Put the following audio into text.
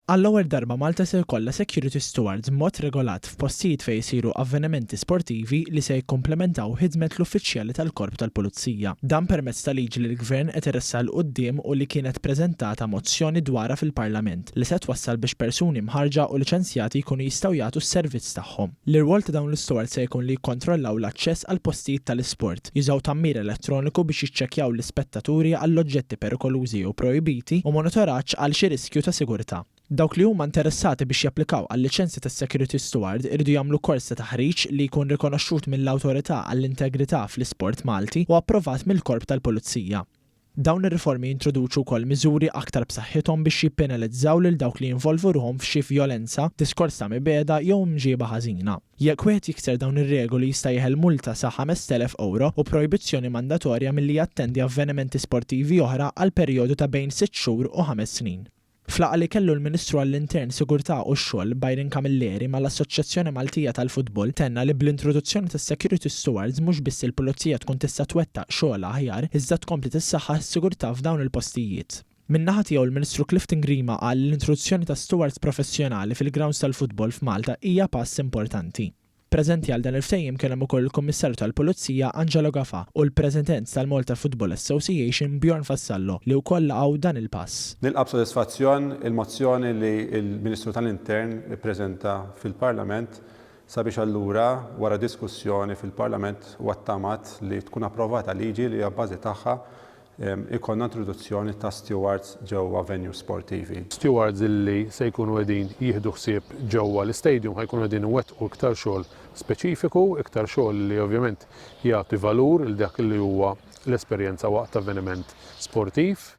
Għall-ewwel darba Malta se jkollha security stewards b'mod regolat f'postijiet fejn isiru avvenimenti sportivi li se jikkumplementaw ħidmet l-uffiċjali tal-Korp tal-Pulizija. Dan permezz ta' liġi li l-Gvern qed iressaq 'l quddiem u li kienet preżentata mozzjoni dwarha fil-Parlament li se twassal biex persuni mħarrġa u liċenzjati jkunu jistgħu jagħtu s-servizz tagħhom. L-irwol ta' dawn l-istewards se jkun li jikkontrollaw l-aċċess għall-postijiet tal-isport, jużaw tgħammir elettroniku biex jiċċekkjaw l-ispettaturi għall-oġġetti perikolużi jew projbiti u monitoraġġ għal xi riskju ta' sigurtà. Dawk li huma interessati biex japplikaw għal-liċenzja ta' Security Steward iridu jagħmlu kors ta' taħriġ li jkun rikonoxxut mill-Awtorità għall-Integrità fl-Isport Malti u approvat mill-Korp tal-Pulizija. Dawn ir-riformi jintroduċu wkoll miżuri aktar b'saħħithom biex jippenalizzaw lil dawk li jinvolvu ruħhom f'xi vjolenza, diskors ta' mibegħda jew imġieba ħażina. Jekk wieħed jikser dawn ir-regoli jista' jeħel multa sa 5,000 ewro u projbizzjoni mandatorja milli jattendi avvenimenti sportivi oħra għal perjodu ta' bejn sitt xhur u ħames snin. F'laqgħa li kellu l-Ministru għall-Intern, Sigurtà u x-Xogħol, Byron Camilleri mal-Assoċjazzjoni Maltija tal-Futbol tenna li bl-introduzzjoni tas-security stewards mhux biss il-Pulizija tkun tista' twettaq xogħolha aħjar iżda tkompli tissaħħaħ is-sigurtà f'dawn il-postijiet. Min-naħa tiegħu l-Ministru Clifton Grima qal li l-introduzzjoni ta' stewards professjonali fil-grounds tal-futbol f'Malta hija pass importanti. Preżenti għal dan il-ftehim kien hemm ukoll il-Kummissarju tal-Pulizija Angelo Gafà u l-President tal-Malta Football Association Bjorn Vassallo li wkoll laqgħu dan il-pass. Nilqa' b'sodisfazzjon il-mozzjoni li l-Ministru tal-Intern ippreżenta fil-Parlament sabiex allura, wara diskussjoni fil-Parlament huwa ttamat li tkun approvata liġi li abbażi tagħha ikollna introduzzjoni ta' stewards ġewwa venues sportivi. Stewards illi se jkunu qegħdin jieħdu ħsieb ġewwa l-istadium ħa jkunu qegħdin iwettqu iktar xogħol speċifiku, iktar xogħol li ovvjament jagħti valur lil dak li huwa l-esperjenza waqt avveniment sportiv.